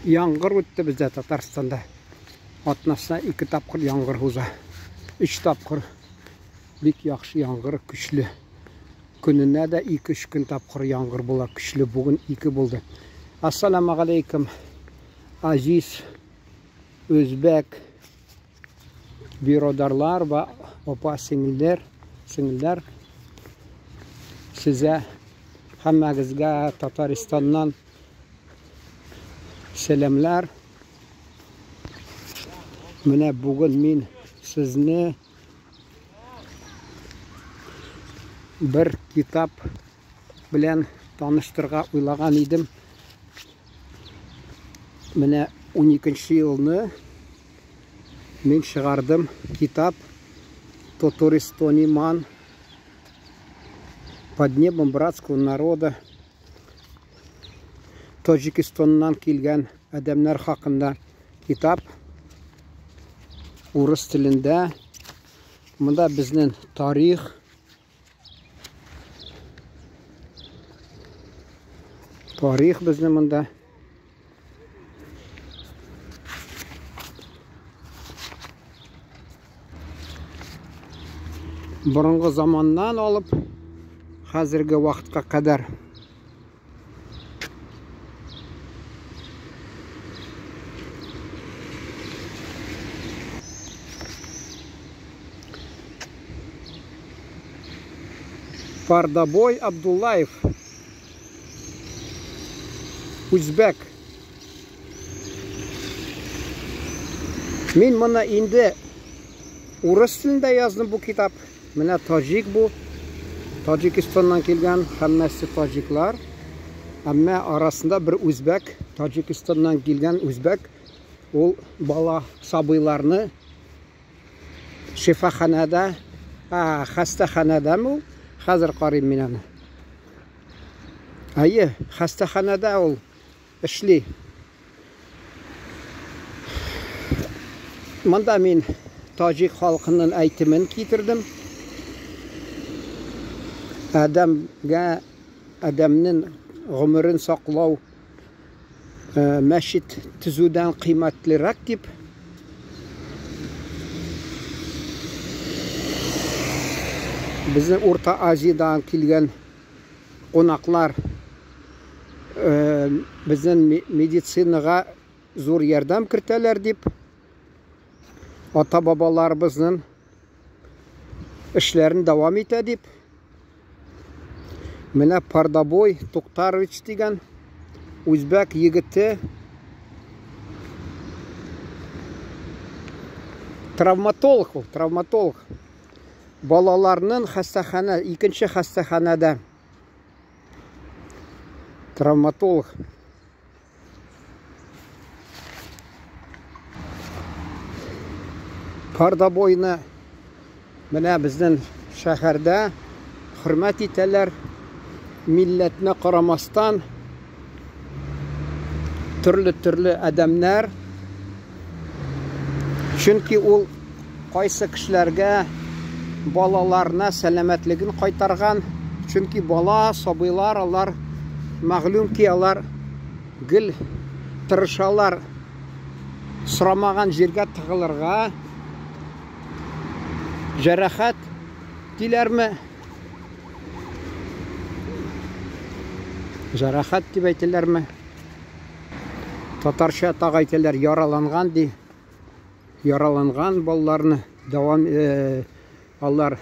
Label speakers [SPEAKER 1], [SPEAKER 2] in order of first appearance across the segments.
[SPEAKER 1] Яңгыр үтте бездә Татарстанда. Атнасына ике тапкыр яңгыр уза. Өч тапкыр бик яхшы яңгыр, көчле. Көненә дә 2-3 көн тапкыр яңгыр була, көчле. Бүген ике булды. Ассаламу алейкум, азиз үзбәк биродарлар ва апа сеңелләр, сеңелләр. Сезә һәммәгезгә Татарстаннан сәламләр. Менә бүген мин сезне бер китап белән таныштырырга уйлаган идем. Менә 12 елны мин чыгардым китап Тотуристониман под небом братского народа Таҗикстаннан килгән адәмнәр хакында китап урыс телендә. Монда безнең тарих, тарих безнең монда. Борынгы заманнан алып хәзерге вакытка кадәр. Пардабой Абдуллаев. Үзбәк. Мин моны инде урыс телендә яздым бу китап. Менә таҗик бу. Таҗикстаннан килгән һәммәсе таҗиклар. Әмма арасында бер үзбәк, Таҗикстаннан килгән үзбәк, ул бала сабыйларны шифаханәдә, хастаханәдәме ул? Хәзер карыйм мин аны. Әйе, хастаханәдә ул эшли. Монда мин таҗик халкының әйтемен китердем. Адәмгә, адәмнең гомерен саклау мәчет төзүдән кыйммәтлерәк дип. Безнең Урта Азиядән килгән кунаклар безнең медицинага зур ярдәм кертәләр дип, ата-бабаларыбызның эшләрен дәвам итә дип. Менә Пардабой Туктарович дигән үзбәк егете травматолог ул, травматолог. Балаларның хастаханә, икенче хастаханәдә травматолог. Пардабойны менә безнең шәһәрдә хөрмәт итәләр. Милләтенә карамастан төрле-төрле адәмнәр. Чөнки ул кайсы кешеләргә балаларына сәламәтлеген кайтарган. Чөнки бала, сабыйлар, алар мәгълүм ки, алар гел тырышалар сорамаган җиргә тыгылырга. Җәрәхәт диләрме? Җәрәхәт дип әйтәләрме? Татарча тагы әйтәләр, яраланган ди. Яраланган балаларны дәвам алар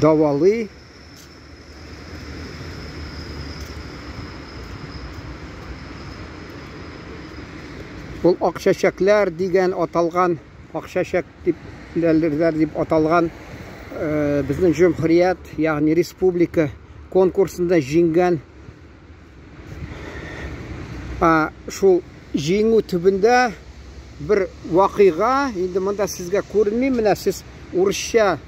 [SPEAKER 1] дәвалый. Ул акчәчәкләр дигән аталган, акчәчәк дип ләлерләр дип аталган безнең җөмһүрият, ягъни республика конкурсында җиңгән. Шул җиңү төбендә бер вакыйга, инде монда сезгә күренми, менә сез урысча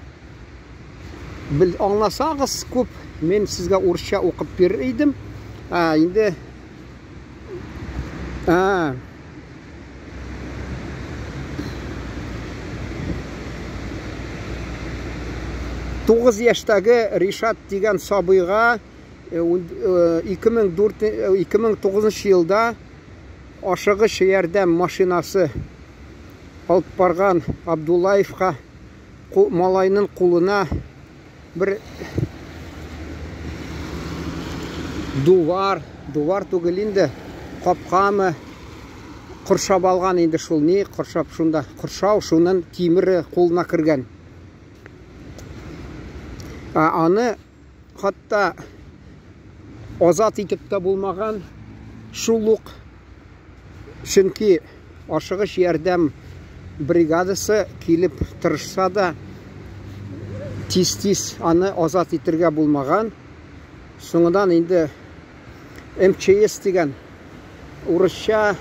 [SPEAKER 1] бел аңласагыз күп, мин сезгә урысча укып бирер идем. Инде 9 яшьтәге Ришат дигән сабыйга 2004 2009 елда ашыгыч ярдәм машинасы алып барган Абдуллаевка малайның кулына бер дувар, дувар түгел инде, капкамы коршап алган инде шул ни, коршап шунда, коршау шунын тимере кулына кергән. Аны хатта азат итеп тә булмаган шул ук, чөнки ашыгыч ярдәм бригадасы килеп тырышса да, тиз-тиз аны азат итергә булмаган. Соңыннан инде МЧС дигән урысча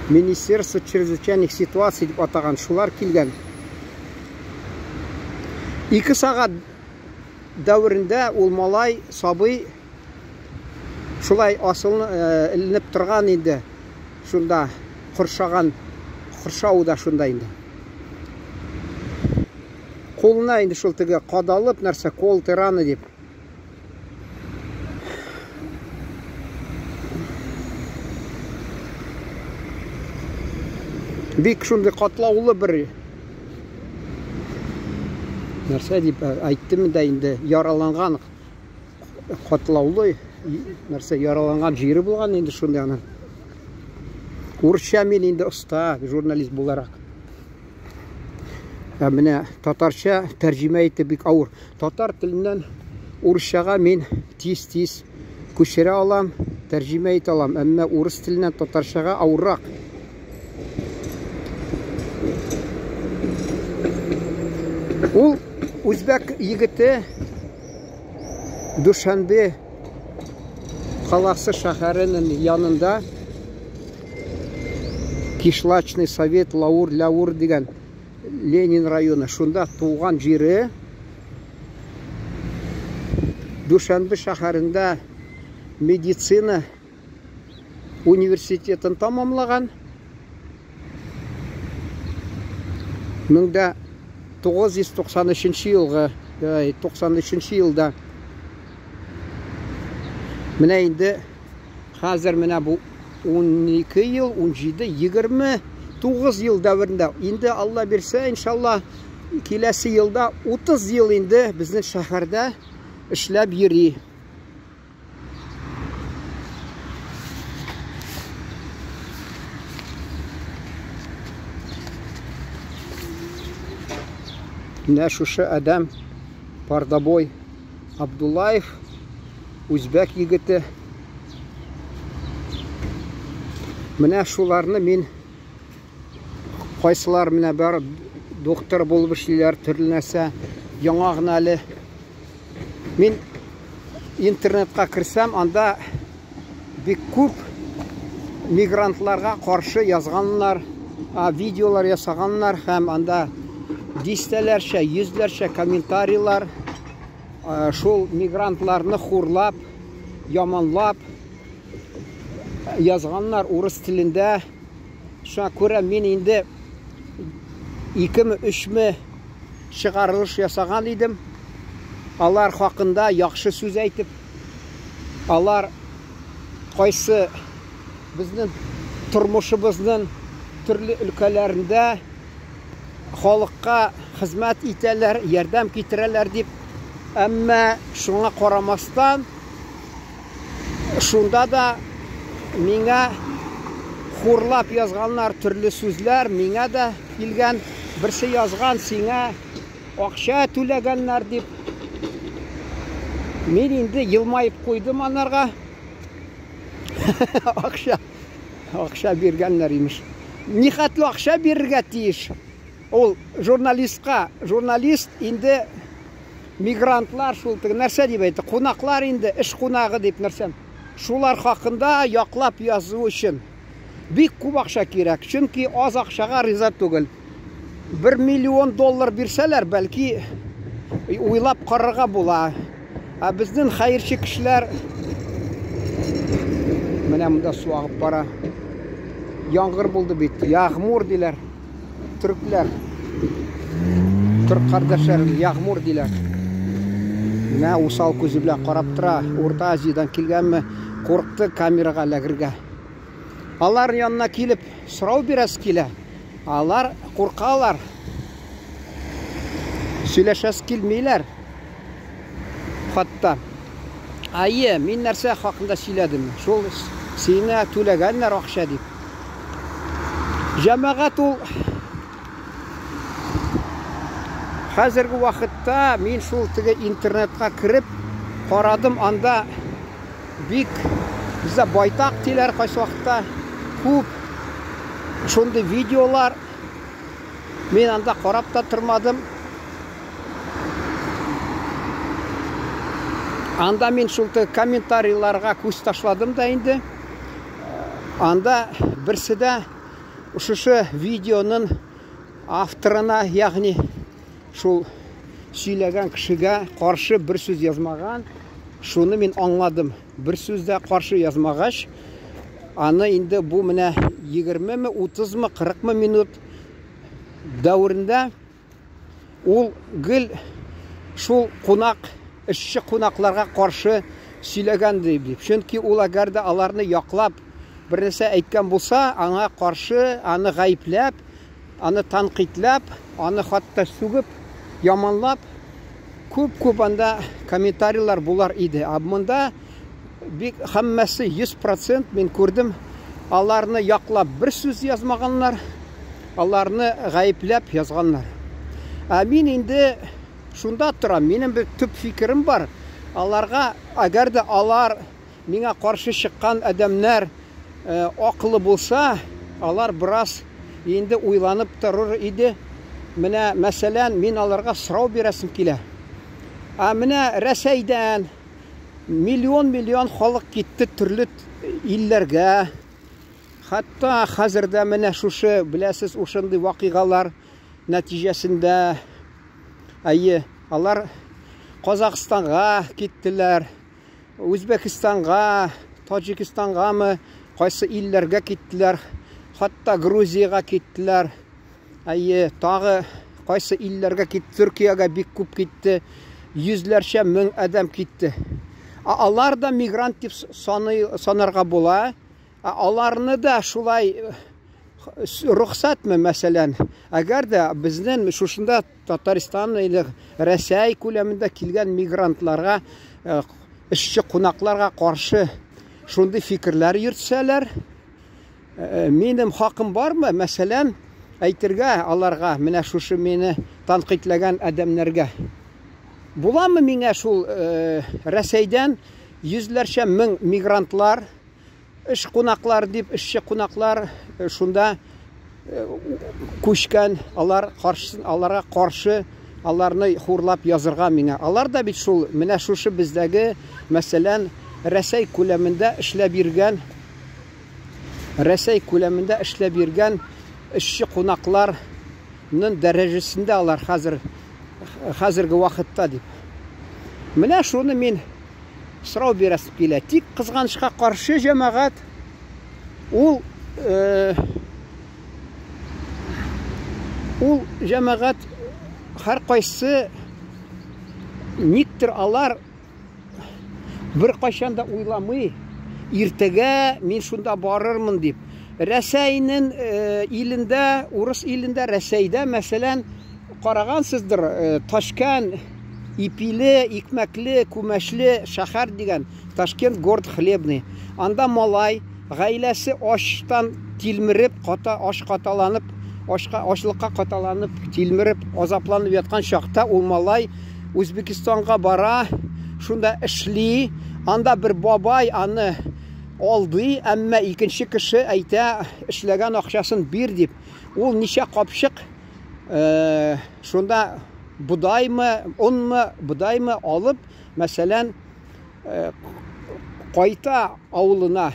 [SPEAKER 1] Министерство чрезвычайных ситуаций дип атаган шулар килгән. 2 сәгать дәверендә ул малай сабый шулай асылны эленеп торган инде. Шунда коршаган, коршау да шунда инде. Кулына инде шул теге кадалып нәрсә, кол тираны дип. Бик шундый катлаулы бер нәрсә дип әйттем дә инде, яраланган катлаулы нәрсә, яраланган җире булган инде шундый аның. Урысча мин инде оста журналист буларак. Ә менә татарча тәрҗемә итеп бик авыр. Татар теленнән урысчага мин тиз-тиз күчерә алам, тәрҗемә итә алам, әмма урыс теленнән татарчага авыррак. Ул үзбәк егете Душанбе қаласы шәһәренең янында Кишлачный совет Лаур Ляур дигән Ленин районы. Шунда туган җире. Душанбе шәһәрендә медицина университетын тамамлаган. 1993 елгы, 93 елда. Менә инде хәзер менә бу 12 ел, 17, 29 ел дәверендә. Инде Алла бирсә, иншалла, киләсе елда 30 ел инде безнең шәһәрдә эшләп йөри. Менә шушы адәм Пардабой Абдуллаев, үзбәк егете. Менә шуларны мин кайсылар менә бар доктор булып эшлиләр, төрле нәрсә, яңа гына әле. Мин интернетка керсәм, анда бик күп мигрантларга каршы язганнар, видеолар ясаганнар һәм анда дистәләрчә, йөзләрчә комментарийлар, шул мигрантларны хурлап, яманлап язганнар урыс телендә. Шуңа күрә мин инде 2-ме, 3-ме чыгарылыш ясаган идем. Алар хакында яхшы сүз әйтеп, алар кайсы безнең тормышыбызның төрле өлкәләрендә халыкка хезмәт итәләр, ярдәм китерәләр дип. Әмма шуңа карамастан, шунда да миңа хурлап язганнар төрле сүзләр, миңа да килгән, берсе язган, сиңа акча түләгәннәр дип. Мин инде елмаеп куйдым анарга. Акча биргәннәр имеш. Нихәтле акча бирергә тиеш ул журналистка? Журналист инде мигрантлар шул теге нәрсә дип әйтте, кунаклар инде, эш кунагы дип нәрсә. Шулар хакында яклап язу өчен бик күп акча кирәк, чөнки аз акчага риза түгел. 1 миллион доллар бирсәләр, бәлки уйлап карарга була. Ә безнең хәерче кешеләр менә монда су агып бара. Яңгыр булды бит, ягъмур диләр. Төркләр. Төрк кардәшләр ягъмур диләр. Менә усал күзе белән карап тора. Урта Азиядән килгәнме? Курыкты камерага эләгергә. Алар янына килеп сорау бирәсе килә. Алар куркалар. Сөйләшәсе килмиләр. Хатта. Әйе, мин нәрсә хакында сөйләдем? Шул сине түләгәннәр акча дип. Җәмәгать ул хәзерге вакытта мин шул теге интернетка кереп карадым, анда бик бездә байтак диләр кайсы вакытта күп шундый видеолар. Мин анда карап та тормадым. Анда мин шул комментарийларга күз ташладым да инде. Анда берсе дә шушы видеоның авторына, ягъни шул сөйләгән кешегә каршы бер сүз язмаган. Шуны мин аңладым. Бер сүз дә каршы язмагач, аны инде бу менә 20-ме, 30-мы, 40-мы минут дәверендә ул гел шул кунак, эшче кунакларга каршы сөйләгән дип. Чөнки ул әгәр дә аларны яклап бер нәрсә әйткән булса, аңа каршы, аны гаепләп, аны тәнкыйтьләп, аны хатта сүгеп, яманлап күп-күп анда комментарийлар булар иде. Ә монда бик һәммәсе 100% мин күрдем, аларны яклап бер сүз язмаганнар, аларны гаепләп язганнар. Ә мин инде шунда торам, минем бер төп фикерем бар. Аларга, әгәр дә алар миңа каршы чыккан адәмнәр акыллы булса, алар бераз инде уйланып торыр иде. Менә, мәсәлән, мин аларга сорау бирәсем килә. Ә менә Рәсәйдән миллион-миллион халык китте төрле илләргә. Хәтта хәзер дә менә шушы, беләсез, ушындый вакыйгалар нәтиҗәсендә, әйе, алар Казахстанга киттеләр, Үзбәкстанга, Таҗикстангамы, кайсы илләргә киттеләр, хәтта Грузиягә киттеләр. Әйе, тагы кайсы илләргә китте, Төркиягә бик күп китте, йөзләрчә мең адәм китте. Ә алар да мигрант дип саный, санарга була. Ә аларны да шулай рөхсәтме, мәсәлән, әгәр дә безнең шушында Татарстан или Рәсәй күләмендә килгән мигрантларга, эшче кунакларга каршы шундый фикерләр йөртсәләр, минем хакым бармы, мәсәлән, әйтергә аларга, менә шушы мине тәнкыйтьләгән адәмнәргә? Буламы миңа шул Рәсәйдән йөзләрчә мең мигрантлар, эш кунаклар дип, эшче кунаклар шунда күчкән, алар каршысын, аларга каршы аларны хурлап язырга миңа? Алар да бит шул менә шушы бездәге, мәсәлән, Рәсәй күләмендә эшләп йөргән, Рәсәй күләмендә эшләп йөргән эшче кунакларның дәрәҗәсендә алар хәзер, хәзерге вакытта дип. Менә шуны мин сорау бирәсем килә. Тик кызганычка каршы, җәмәгать, ул ул җәмәгать һәркайсы никтер алар беркайчан да уйламый, иртәгә мин шунда барырмын дип. Рәсәйнең илендә, урыс илендә, Рәсәйдә, мәсәлән, карагансыздыр, Ташкент ипиле, икмәкле, күмәчле шәһәр дигән, Ташкент город хлебный. Анда малай гаиләсе ачтан тилмереп, ката ач каталанып, ашка ачлыкка каталанып, тилмереп, азапланып яткан чакта ул малай Үзбекстанга бара, шунда эшли. Анда бер бабай аны алдый, әмма икенче кеше әйтә, эшләгән акчасын бир дип. Ул ничә капчык шунда бодаймы, онмы, бодаймы алып, мәсәлән, кайта авылына.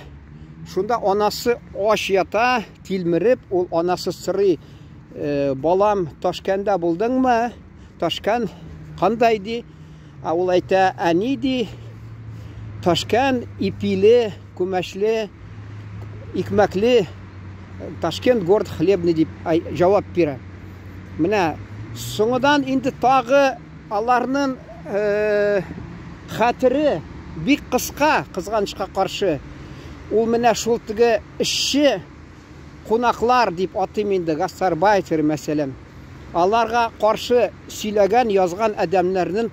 [SPEAKER 1] Шунда анасы ач ята, тилмереп, ул анасы сорый, балам, Ташкәндә булдыңмы? Ташкән кандай ди? Ә ул әйтә, әни ди, Ташкән ипиле, күмәчле, икмәкле, Ташкент город хлебный дип җавап бирә. Менә соңыдан инде тагы аларның хәтере бик кыска, кызганычка каршы. Ул менә шул теге эшче кунаклар дип атыйм инде, гастарбайтер, мәсәлән. Аларга каршы сөйләгән, язган адәмнәрнең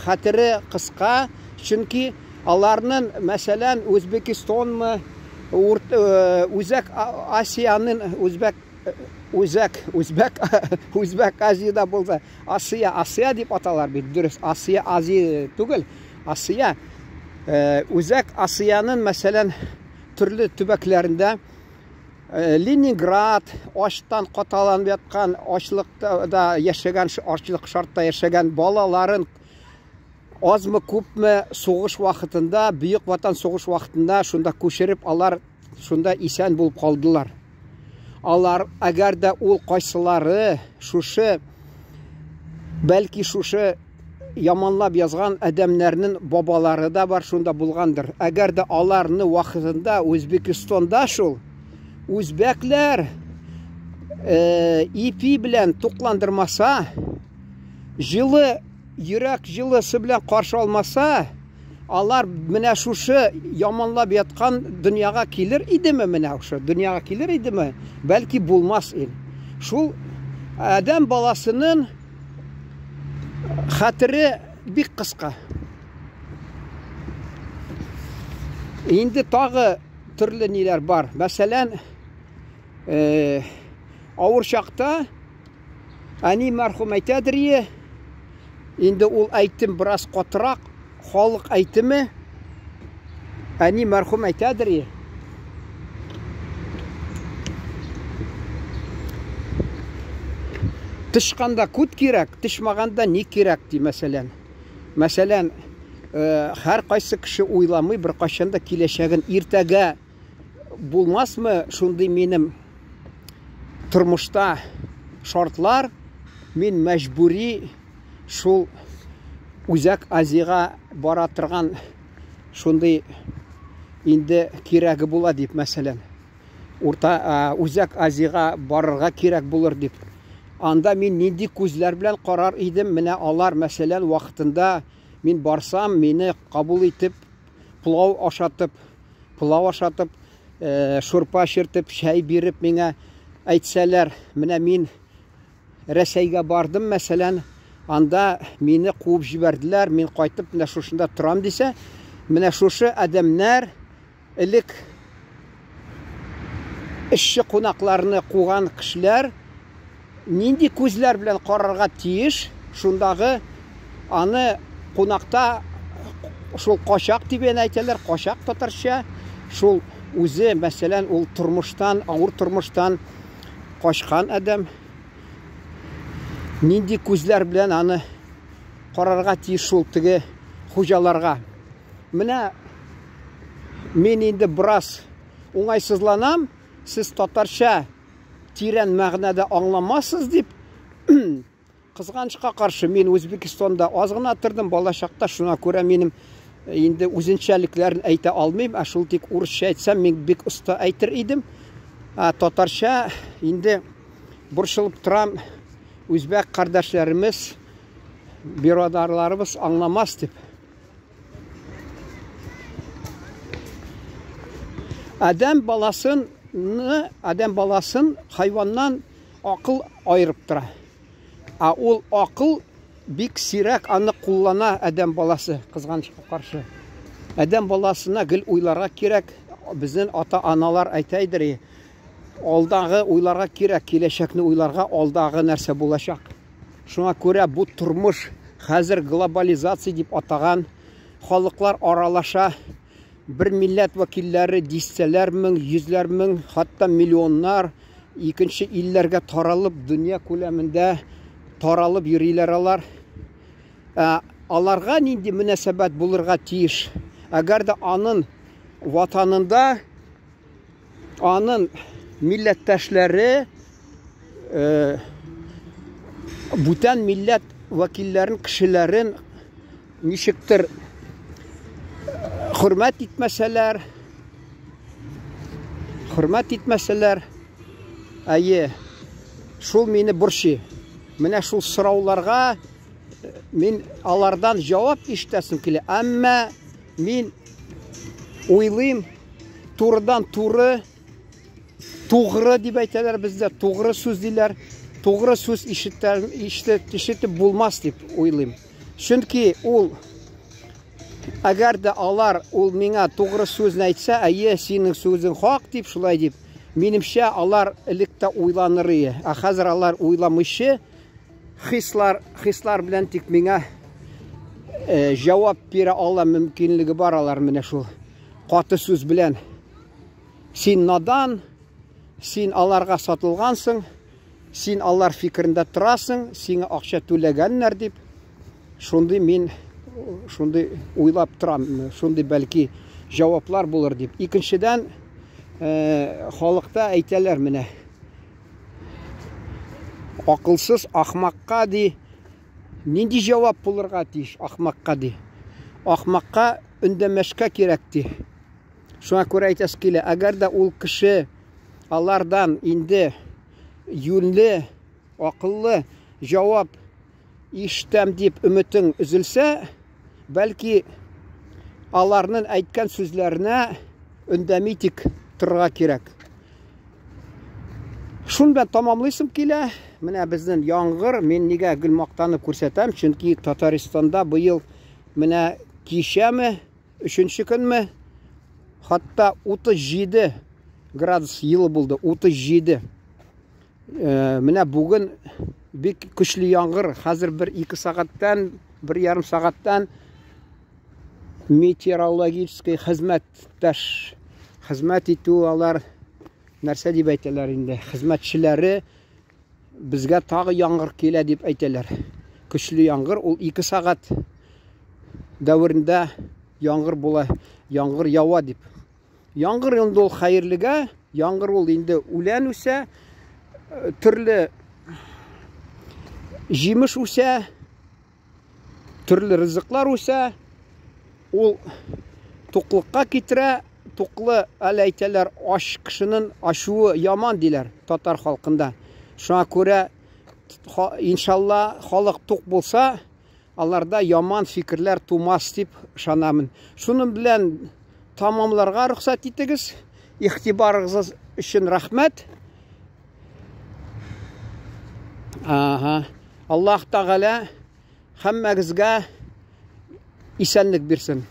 [SPEAKER 1] хәтере кыска, чөнки аларның, мәсәлән, Үзбекистонмы, Үзәк Асиянең, Үзбәк, Үзәк, Үзбәк, Үзбәк Азиядә булса, Асия, Асия дип аталар бит, дөрес, Асия, Азия түгел, Асия. Үзәк Асиянең, мәсәлән, төрле төбәкләрендә Ленинград, ачтан каталанып яткан, ачлыкта да яшәгән, ачлык шартта яшәгән балаларын азмы күпме сугыш вакытында, Бөек Ватан сугыш вакытында шунда күчереп, алар шунда исән булып калдылар. Алар, әгәр дә ул кайсылары шушы, бәлки шушы яманлап язган адәмнәрнең бабалары да бар шунда булгандыр. Әгәр дә аларны вакытында Үзбекистанда шул үзбәкләр ипи белән тукландырмаса, җылы йөрәк җылысы белән каршы алмаса, алар менә шушы яманлап яткан дөньяга килер идеме, менә шушы дөньяга килер идеме? Бәлки булмас иде. Шул адәм баласының хәтере бик кыска. Инде тагы төрле ниләр бар. Мәсәлән, авыр чакта әни мәрхүм әйтәдер ие, инде ул әйтем бераз катырак, халык әйтеме, әни мәрхүм әйтәдер ие. Тышканда күт кирәк, тышмаганда ни кирәк, ди, мәсәлән. Мәсәлән, һәр кайсы кеше уйламый бер кайчан да киләчәген, иртәгә булмасмы шундый минем тормышта шартлар, мин мәҗбүри шул Үзәк Азиягә бара торган шундый инде кирәге була дип, мәсәлән. Урта Үзәк Азиягә барырга кирәк булыр дип. Анда мин нинди күзләр белән карар идем, менә алар, мәсәлән, вакытында мин барсам, мине кабул итеп, пылау ашатып, пылау ашатып, шурпа эчертеп, чәй биреп миңа әйтсәләр, менә мин Рәсәйгә бардым, мәсәлән, анда мине куып җибәрделәр, мин кайтып менә шушында торам дисә, менә шушы адәмнәр элек эшче кунакларны куган кешеләр нинди күзләр белән карарга тиеш, шундагы аны кунакта шул качак дип әнә әйтәләр, качак татарча, шул үзе, мәсәлән, ул тормыштан, авыр тормыштан качкан адәм, нинди күзләр белән аны карарга тиеш шул теге хуҗаларга. Менә мин инде бераз уңайсызланам, сез татарча тирән мәгънәдә аңламассыз дип. Кызганычка каршы, мин Үзбекистанда аз гына тордым балачакта, шуңа күрә минем инде үзенчәлекләрен әйтә алмыйм, ә шул тик урысча әйтсәм, мин бик оста әйтер идем. Ә татарча инде борчылып торам, үзбәк кардәшләребез, биродарларыбыз аңламас дип. Адәм баласын, адәм баласын хайваннан акыл айырып тора. Ә ул акыл бик сирәк аны куллана адәм баласы, кызганычка каршы. Адәм баласына гел уйларга кирәк. Безнең ата-аналар әйтә иде, алдагы уйларга кирәк, киләчәкне уйларга, алдагы нәрсә булачак. Шуңа күрә бу тормыш хәзер глобализация дип атаган, халыклар аралаша, бер милләт вәкилләре дистәләр мең, йөзләр мең, хәтта миллионнар икенче илләргә таралып, дөнья күләмендә таралып йөриләр алар. Аларга нинди мөнәсәбәт булырга тиеш? Әгәр дә аның ватанында аның милләттәшләре бүтән милләт вәкилләрен, кешеләрен ничектер хөрмәт итмәсәләр, хөрмәт итмәсәләр, әйе, шул мине борчый. Менә шул сорауларга Мин алардан җавап ишетәсем килә. Әмма мин уйлыйм, турыдан туры, тугры дип әйтәләр бездә, тугры сүз диләр. Тугры сүз ишетеп, ишетеп булмас дип уйлыйм. Чөнки ул әгәр дә алар ул миңа тугры сүзне әйтсә, әйе, синең сүзең хак дип, шулай дип, минемчә, алар элек тә уйланыр иде. Ә хәзер алар уйламыйча, хислар, хислар белән тик миңа э, җавап бирә ала мөмкинлеге бар алар менә шул каты сүз белән. Син надан, син аларга сатылгансың, син алар фикерендә торасың, сиңа акча түләгәннәр дип. Шундый мин шундый уйлап торам, шундый бәлки җаваплар булыр дип. Икенчедән, э, халыкта әйтәләр менә Акылсыз ахмакка ди, нинди җавап булырга тиеш ахмакка ди. Ахмакка өндәмәшкә кирәк ди. Шуңа күрә әйтәсе килә, әгәр дә ул кеше алардан инде юньле, акыллы җавап ишетәм дип өметең өзелсә, бәлки аларның әйткән сүзләренә өндәми тик торырга кирәк. Шуны белән тамамлыйсым килә. Менә безнең яңгыр, мин нигә гел мактанып күрсәтәм, чөнки Татарстанда быел менә кичәме, өченче көнме, хатта 37 градус елы булды, 37. Э, менә бүген бик көчле яңгыр, хәзер бер ике сәгатьтән, бер ярым сәгатьтән метеорологический хезмәттәш хезмәт итү алар нәрсә дип әйтәләр инде, хезмәтчеләре безгә тагы яңгыр килә дип әйтәләр. Көчле яңгыр ул 2 сәгать дәверендә яңгыр була, яңгыр ява дип. Яңгыр инде ул хәерлегә, яңгыр ул инде үлән үсә, э, төрле җимеш үсә, төрле ризыклар үсә, ул туклыкка китерә, туклы әле әйтәләр, ач кешенең ачуы яман диләр татар халкында. Шуңа күрә иншалла халык тук булса, Аларда яман фикерләр тумас дип ышанамын. Шуның белән тамамларга рөхсәт итегез. Игътибарыгыз өчен рәхмәт. Ага. Аллаһ Тәгалә һәммәгезгә исәнлек бирсен.